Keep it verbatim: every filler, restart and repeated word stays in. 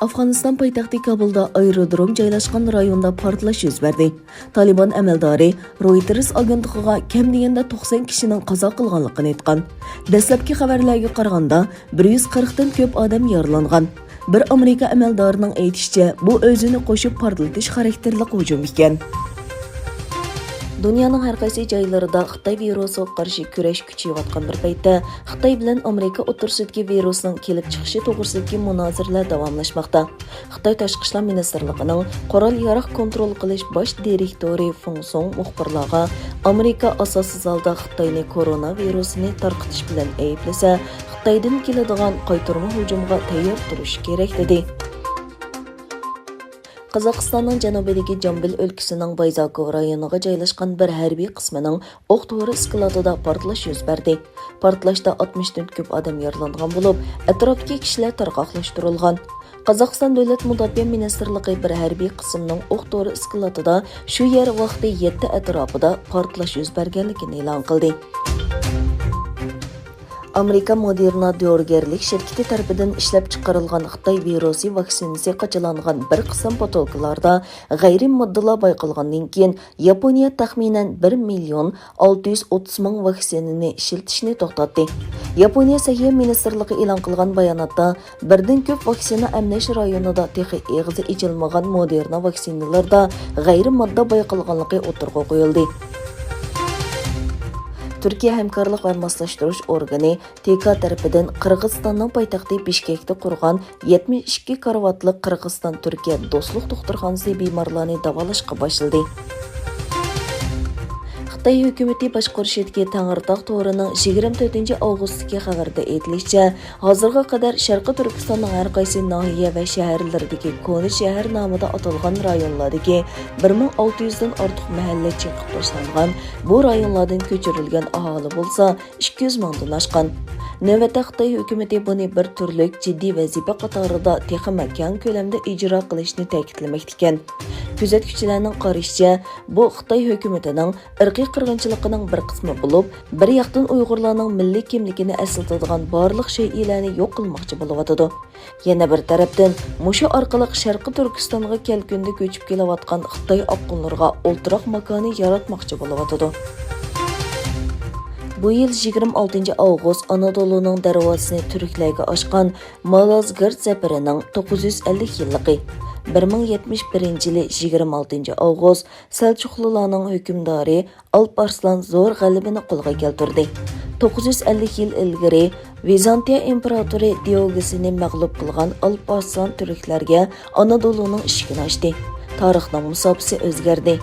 ئافغانىستان پايتەختى كابۇلدا ئايرودروم جايلاشقان رايوندا پارتلاش يۈز بەردى. تالىبان ئەمەلدارى رويتېرس ئاگېنتلىقىغا كەم دېگەندە توقسەن كىشىنىڭ قازا قىلغانلىقىنى ئېيتقان. دەسلەپكى خەۋەرلەرگە قارىغاندا، بىر يۈز قىرىقتىن كۆپ ئادەم يارىلانغان. بىر ئامېرىكا ئەمەلدارىنىڭ ئېيتىشىچە، بۇ ئۆزىنى قوشۇپ پارتلىتىش خاراكتېرلىق ھۇجۇم ئىكەن. دۇنيانىڭ ھەر قايسى جايلىرىدا خىتاي ۋىرۇسىغا قارشى كۈرەش كۈچىيىۋاتقان بىر پەيتتە، خىتاي بىلەن ئامېرىكا ئوتتۇرىسىدىكى ۋىرۇسنىڭ كېلىپ چىقىشى توغرىسىدىكى مۇنازىرىلەر داۋاملاشماقتا. خىتاي تاشقى ئىشلار مىنىستىرلىقىنىڭ قورال-ياراغ كونترول قىلىش باش دىرېكتورى فېڭ سۇڭ مۇخبىرلارغا ئامېرىكا ئاساسسىز ھالدا خىتاينى كورونا ۋىرۇسىنى تارقىتىش بىلەن ئەيىبلىسە، خىتايدىن كېلىدىغان قايتۇرما ھۇجۇمغا تەييار تۇرۇشى كېرەك، دېدى. قازاقىستاننىڭ جەنۇبىدىكى جامبىل ئۆلكىسىنىڭ بايزاكو رايونىغا جايلاشقان بىر ھەربىي قىسمىنىڭ ئوق تورى ئىسكىلاتىدا پارتلاش يۈز بەردى. پارتلاشتا ئاتمىشتىن كۆپ ئادەم يارىلانغان بولۇپ، ئەتراپتىكى كىشىلەر تارقاقلاشتۇرۇلغان. قازاقىستان دۆلەت مۇداپىئە مىنىستىرلىقى بىر ھەربىي قىسىمنىڭ ئوق تورى ئىسكىلاتىدا شۇ يەر ۋاقتى يەتتە ئەتراپىدا پارتلاش يۈز بەرگەنلىكىنى ئېلان قىلدى. ئامېرىكا مودېرنا دورىگەرلىك شىركىتى تەرىپىدىن ئىشلەپچىقىرىلغان خىتاي ۋىرۇسى ۋاكسىنىسى قاچىلانغان بىر قىسىم بوتۇلكىلاردىن غەيرىي ماددىلار بايقالغاندىن كېيىن، ياپونىيە تەخمىنەن بىر مىليون ئالتە يۈز ئوتتۇز مىڭ ۋاكسىنىنى ئىشلىتىشنى توختاتتى. ياپونىيە سەھىيە مىنىستىرلىقى ئېلان قىلغان باياناتتا، بىردىن كۆپ ۋاكسىنا ئەملەش رايونىدا تېخى ئېغىزى ئېچىلمىغان مودېرنا ۋاكسىنىلىرىدا غەيرىي ماددا بايقالغانلىقى ئوتتۇرىغا قويۇلدى. تۈركىيە ھەمكارلىق ۋە ماسلاشتۇرۇش ئورگىنى، تىكا تەرىپىدىن قىرغىزىستاننىڭ پايتەختى بىشكەكتە قۇرغان يەتمىش ئىككى كارىۋاتلىق قىرغىزىستان تۈركىيە دوستلۇق دوختۇرخانىسى بىمارلارنى داۋالاشقا باشلىدى. خىتاي ھۆكۈمىتى باشقۇرۇشىدىكى تەڭرىتاغ تورىنىڭ يىگىرمە تۆتىنچى ئاۋغۇستتىكى خەۋىرىدە ئېيتىلىشىچە، ھازىرغا قەدەر شەرقىي تۈركىستاننىڭ ھەر قايسى ناھىيە ۋە شەھەرلىرىدىكى كونا شەھەر نامىدا ئاتالغان رايونلاردىكى بىر مىڭ ئالتە يۈزدىن ئارتۇق مەھەللە چېقىپ تاشلانغان. بۇ رايونلاردىن كۆچۈرۈلگەن ئاھالى بولسا ئىككى يۈز مىڭدىن ئاشقان. نۆۋەتتە خىتاي ھۆكۈمىتى بۇنى بىر تۈرلۈك جىددىي ۋەزىپە قاتارىدا تېخىمۇ كەڭ كۆلەمدە ئىجرا قىلىشنى تەكىتلىمەكتىكەن. كۆزەتكۈچىلەرنىڭ قارىشىچە، بۇ خىتاي ھۆكۈمىتىنىڭ ئىرقىي قىرغىنچىلىقىنىڭ بىر قىسمى بولۇپ، بىر ياقتىن ئۇيغۇرلارنىڭ مىللىي كىملىكىنى ئەسلىتىدىغان بارلىق شەيئىلەرنى يوق قىلماقچى بولۇۋاتىدۇ. يەنە بىر تەرەپتىن، مۇشۇ ئارقىلىق شەرقىي تۈركىستانغا كەلكۈندە كۆچۈپ كېلىۋاتقان خىتاي ئاققۇنلىرىغا ئولتۇراق ماكانى ياراتماقچى بولۇۋاتىدۇ. بۇ يىل يىگىرمە ئالتىنچى ئاۋغۇست ئانادولۇنىڭ دەرۋازىسىنى تۈركلەرگە ئاچقان مالازگىرت زەپىرىنىڭ توققۇز يۈز ئەللىك يىللىقى. بىر مىڭ يەتمىش بىرىنچى يىلى يىگىرمە ئالتىنچى ئاۋغۇست سەلچۇقلۇلارنىڭ ھۆكۈمدارى ئالپ ئارسلان زور غەلىبىنى قولغا كەلتۈردى. توققۇز يۈز ئەللىك يىل ئىلگىرى ۋىزانتىيە ئىمپېراتورى دىيوگېسنى مەغلۇپ قىلغان ئالپ ئارسلان تۈركلەرگە ئانادولۇنىڭ ئىشىكىنى ئاچتى. تارىخنىڭ مۇساپىسى ئۆزگەردى.